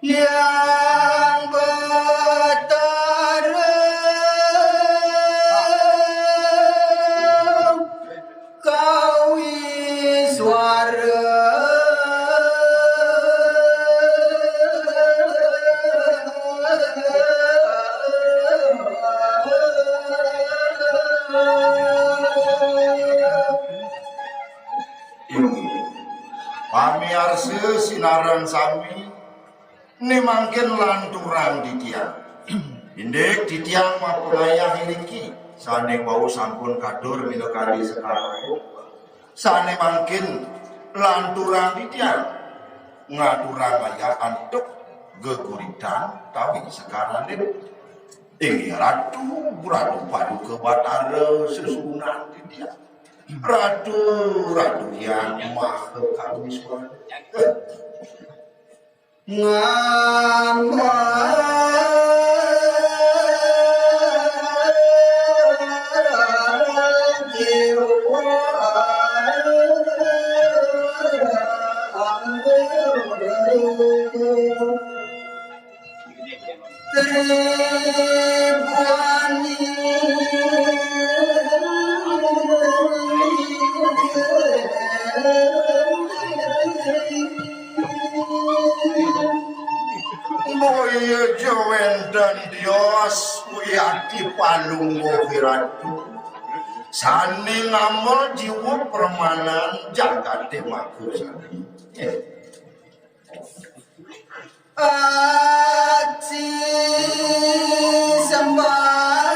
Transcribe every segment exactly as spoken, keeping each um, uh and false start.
Yang Betara kawiswara. Inggih. Pamiarsa sinareng sami, né mangkin lanturang titiang. Indik titiang mapangayah iriki, sané wau sampun katur minakadi sekarang. Sané mangkin lanturang titiang ngaturang ayah antuk geguritan tawi sekaraning. Inggih Ratu, Ratu Paduka Batara sesuunan titiang. Ratu, Ratu Hyang Maha Kawiswan. Ngambang jiwa. Boya ja wénten tios wiakti palungguh Ratu. Sané ngamel jiwa pramanan jagaté makusadi. Aji sembah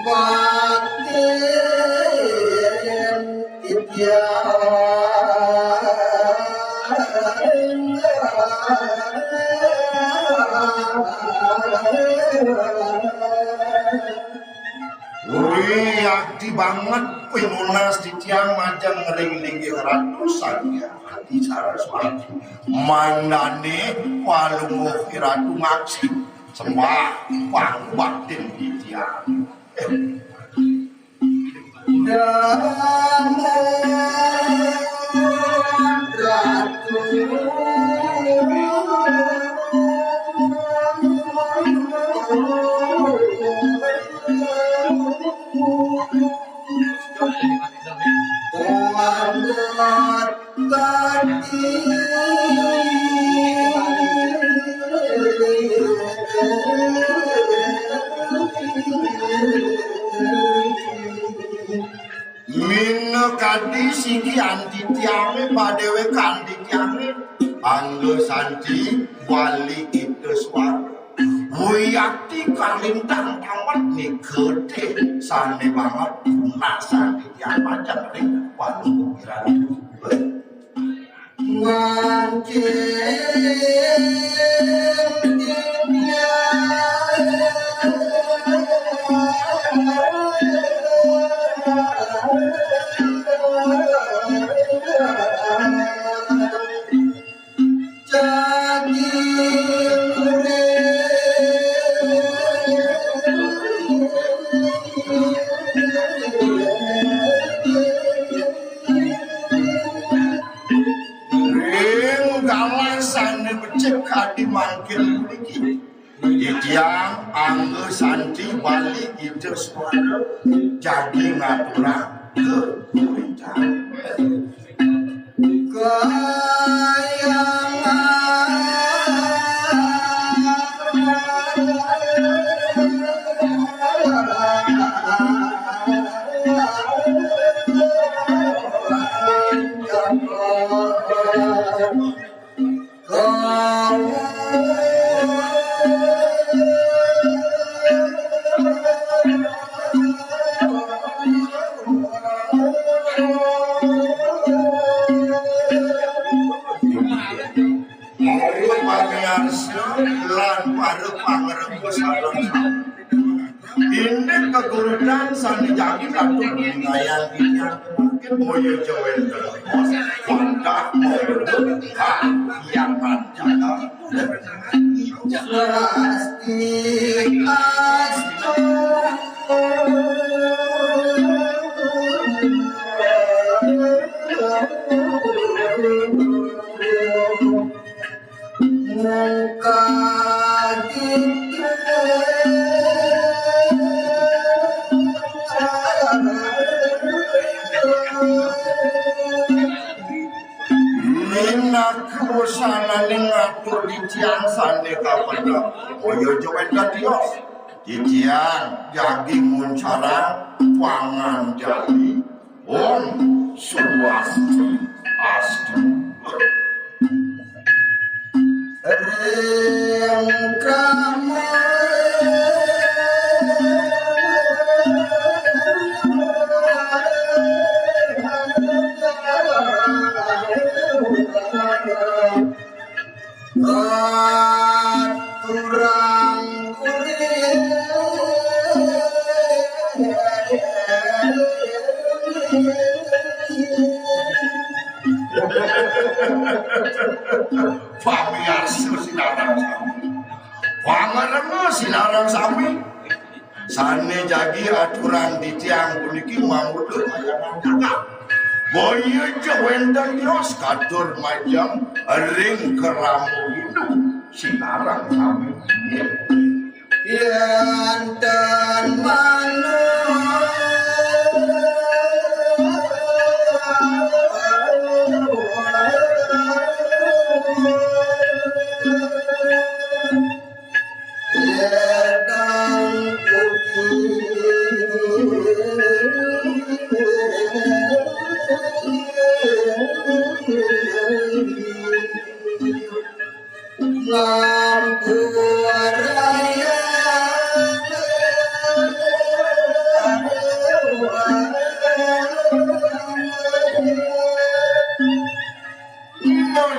bakti. Wih, adi banget pinunas titiang majeng ring linggih Ratu Sang Hyang Adi Saraswati. Mangdané palungguh Ratu ngaksi sembah pangbaktin titiang. Minakadi siki anti tiangé, padéwékan anti tiangé, angga santi wali ita suara. Wiyakti kalintang tamat nigete sané banget punas anti tiang majeng ring panuku piran. Mangkin Ring galah sané becik kadi mangkin puniki, titiang angga santi bali ida suara jagi ngaturang geguritan. Kayangan. Para pamiarsa lan para pangrembes sareng sami. Indik geguritan sané jagi katur ningayang kita mungkin boya ja wénten. Wantah monggo ha yang manjana. Swasti astu. Mungkaditu. Minangka wusananing ngatur titiang sané kapedek, kaya ja wénten tios. Titiang jagi nguncarang panganjali. Om Swastiastu. Ring Krama. Aturang kuring. Pamiarsa sinareng sami. Pangrena sinareng sami. Sané jagi aturang titiang puniki mangguda kayangan jagat. Boya ja wénten tios katur majeng ring krama Hindu sinareng sami. Yén tan manut.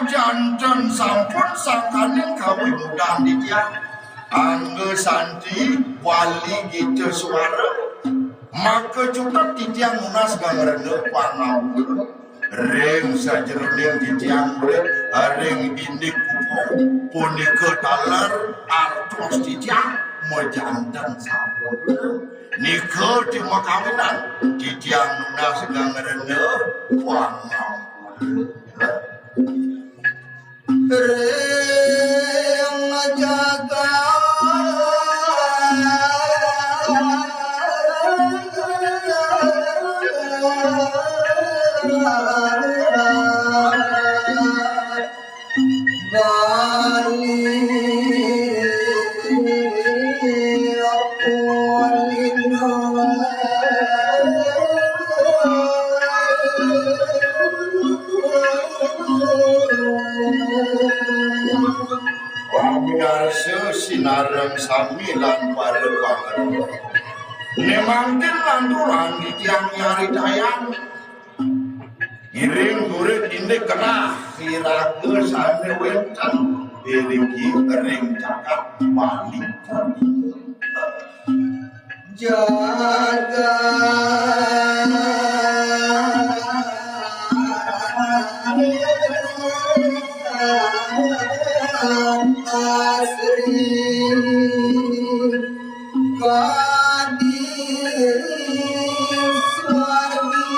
Janten sampun sangkaning kawimudan titiang. Angga santi wali gita suara. Maka cutet titiang nunas gangrené pangawula. Ring sajeroning titiang urip, ring indik punika taler artos titiang majanten sampun. Nika ti makawinan titiang nunas gangrené pangawula. Ring jagat Bali. Pamiarsa sinareng sami lan para pangrena. Né mangkin lanturang titiang nyaritayang. Ngiring durung indik kenah iraga sané wénten iriki ring jagat Bali. Jagat asri. Kadi swargi.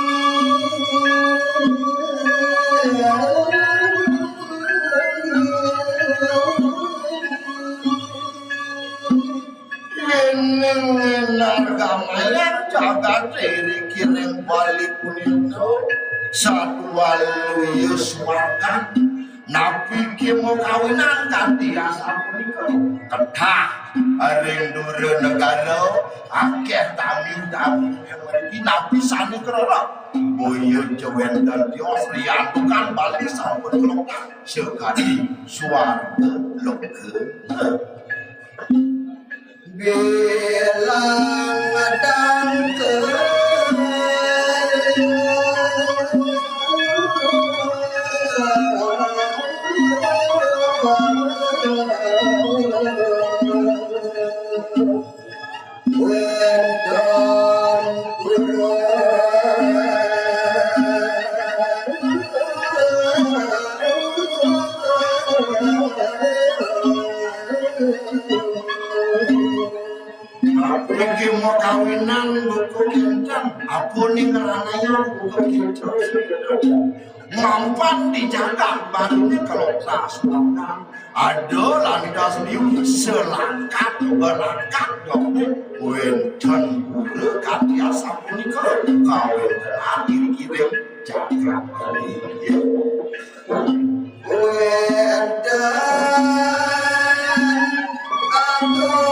Déning nargamayang jagat iri kiring Bali punika satwaluya swargan. Napi kima kawinan kanti asapunika? Ketah ring dura negara, akéh tami-tami mriki napi sané krana. Boya ja wénten tios riantukan Bali sampun kelukang sakadi swarga loka. Bilang dangka. Wénten kurang. Iki mau kawinan buku kencang, apa nih ngeranaya buku kencang? Mampan di jagat baru ini kalau tas mampan. Ada lantas liu selakat belakat dong. Wénten guru kadi asapunika kawéntenan ing kiring jagat Bali. Wénten agung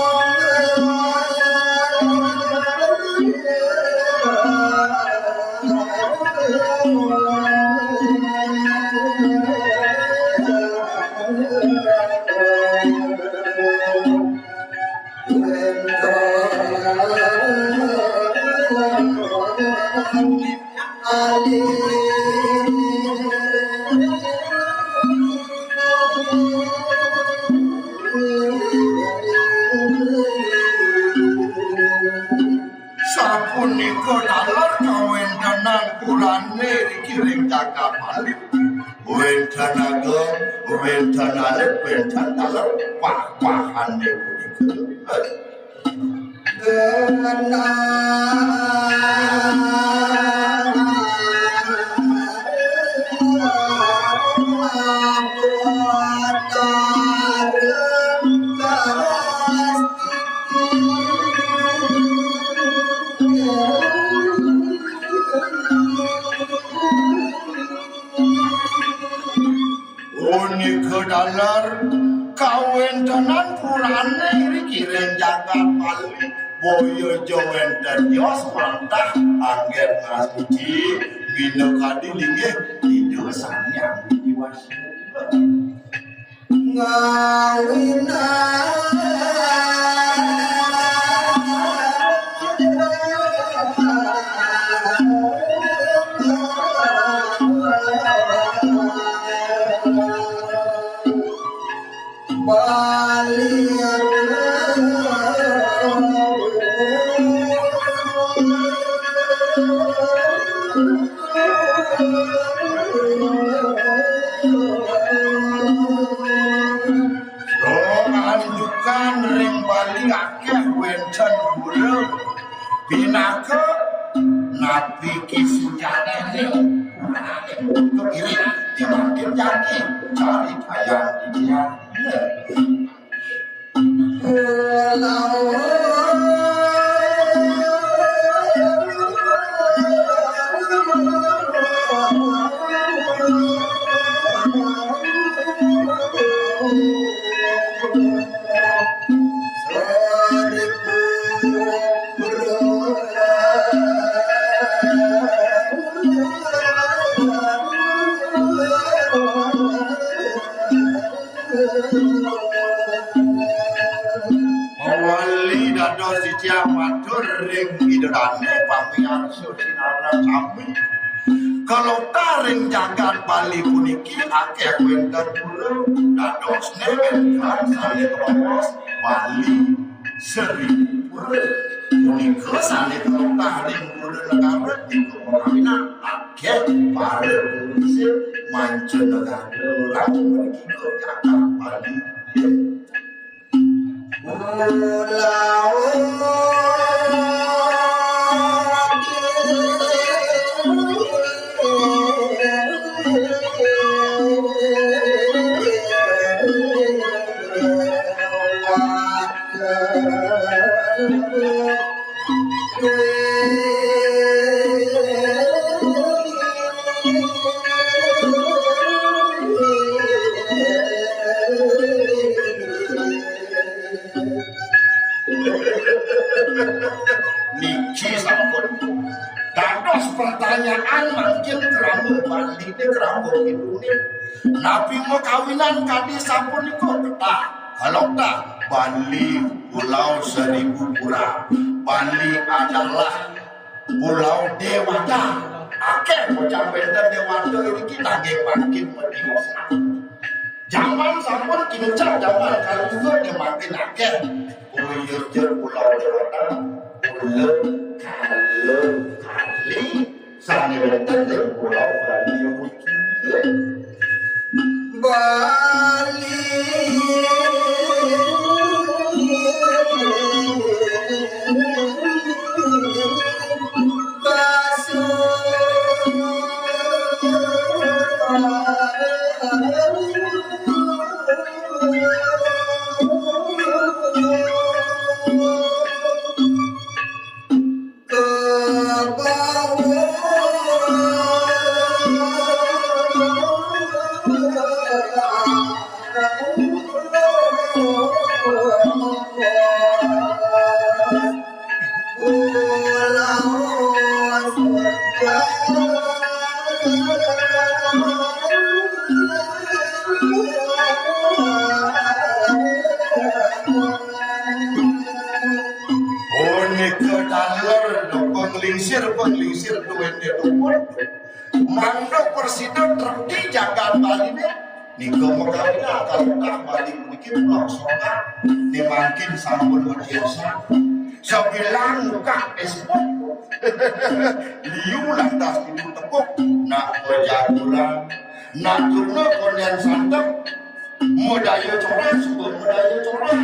Sapunika taler kawéntenan purané ring kiring jagat Bali. Wénten agung, wénten alit, wénten taler, pah-pahané punika. Punika taler kawéntenan purané ring kiring jagat Bali. Boya ja wénten tios wantah anggén ngasuci, minakadi linggih Ida Sang Hyang Widi Wasa. Ngawinan Bali. Santukan ring Bali akéh wénten pura. Pinaka napi kisujatiné? Untuk iri, ya makin jati, cari kaya titian. Mawali dados titiang matur ring Ida Dané pamiarsa sinareng sami. Kaloktah ring jagat Bali puniki akéh wénten pura, dadosné wénten sané kromos Bali Sri Pura. Punika sané kaloktah ring Pura Negara nika makawinan akéh para puri mancanegara lan mriki ka jagat Bali. Niki sampun dados pertanyaan mangkin krama Baliné, krama Hinduné. Napi makawinan kadi sapunika? Ketah, kaloktah Bali Pulau Seribu Pura. Bali adalah Pulau Dewata. Akéh bocah wénten dewata iriki nanging mangkin matiosang. Jaman sampun kincak, jaman kalungguh nggih mangkin akéh. Uyuh jer Pulau Dewata, Pulau Kala Kali, sané wénten ring Pulau Bali puniki. Bali. Prasida trep di jagat Baliné, nika makawinang kalawan Bali puniki pulau Songkang, né mangkin sampun matiosan. Sabilang muka Facebook. Liu lantas tipu tepuk, nak pajaguran, nak turna kondén santep, madaya corah, suba madaya corah.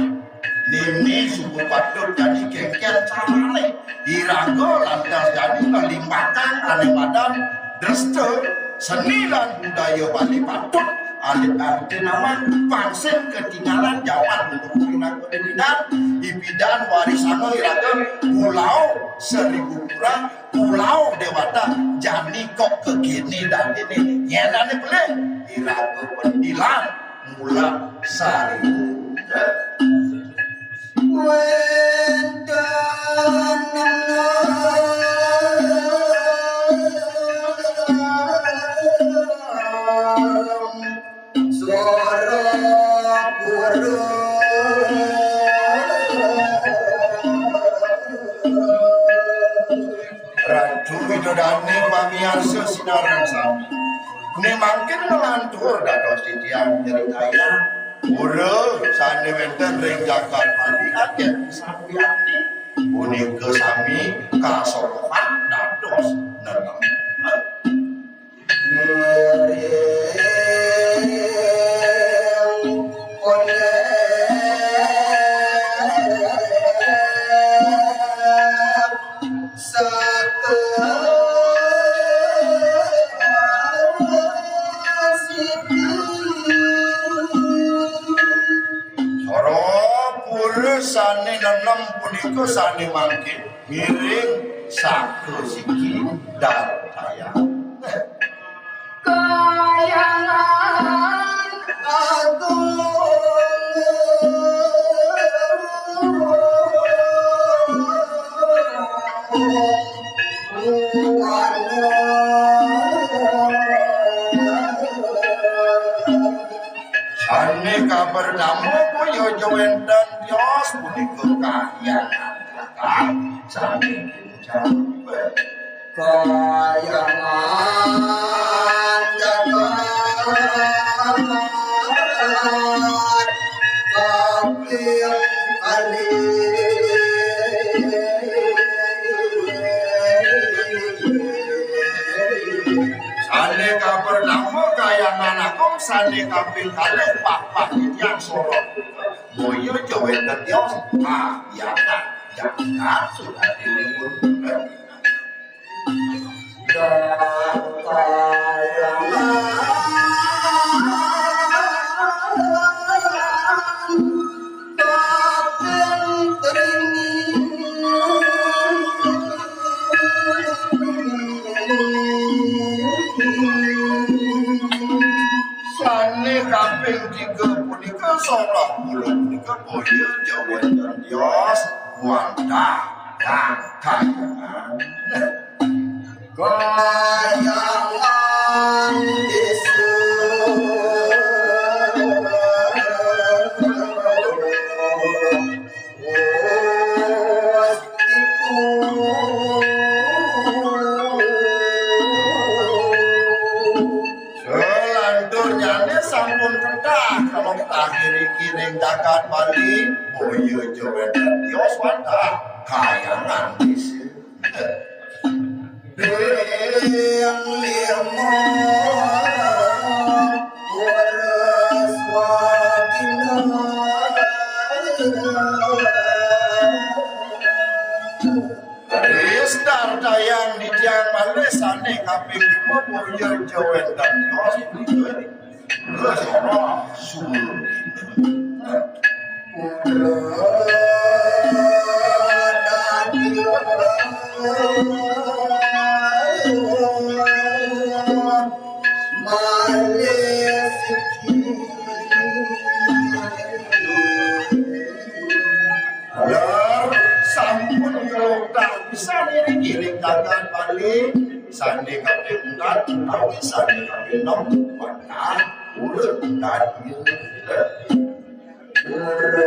Nini suba patut dadi kéngkén carané. Iraga lantas dadi ngalimbakang ané madan dresta, seni lan budaya Bali patut alit-alite nawang, pang sing katinggalan jaman leluhur iraga ipidan, ipidan warisanga iraga Pulau Seribu Pura, Pulau Dewata, jani kok kéné dadiné. Nyén ané pelih, iraga pendilan mula sari. Wénten Sorapura. Ratu Widodari pamiarsa sinareng sami. Né mangkin nglantur dados titiang nyritayang. Pura sané wénten ring jagat Bali akéh sampayang. Punika sami kasopohan dados nenem. Ngiring koné saka siki. Sorapura sané nenem punika sané mangkin ngiring saka siki dartayang. Kahyangan agung. Sané kapertama, boya ja wénten tios punika kahyangan kakang sané Kayangan jagat kaping kalih. Sané kapertama Kahyangan Agung, sané kaping kalih Pahpah Titiang Sorot. Boya ja wénten tios, ah, ya, ya, ya, sudah diliput. Sané kaping tiga punika Sorapura punika boya ja wénten tios wantah kang kayangan. Kayangan désa. Salanturnyané sampun ketah, kalau ketah kiri-kiri jagat Bali, boya ja wénten tios wantah kayangan désa. Ring lima Wareswagina. Ristar dayang titiang malih sané kaping lima, boya ja wénten tios. Terus ora suwun. Malih siki. Lar sampun nglodang pisan ngiring-ngiring jagat Bali, sané kaping empat utawi sané kaping enam, wantah urut dadi. Urut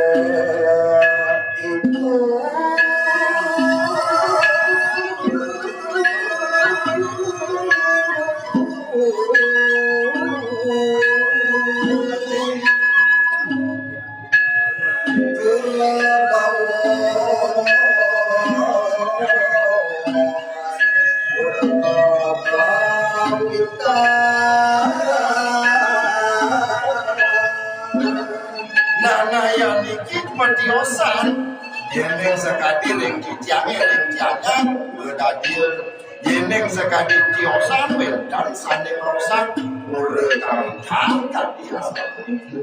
itu. Nah, nah, ya niki patiosan. Yén ning sakadi ring titiangé, ring tiangé, mula dadia. Yén ning sakadi tiosan, wénten sané maosang, mula kami kadi asapuniki.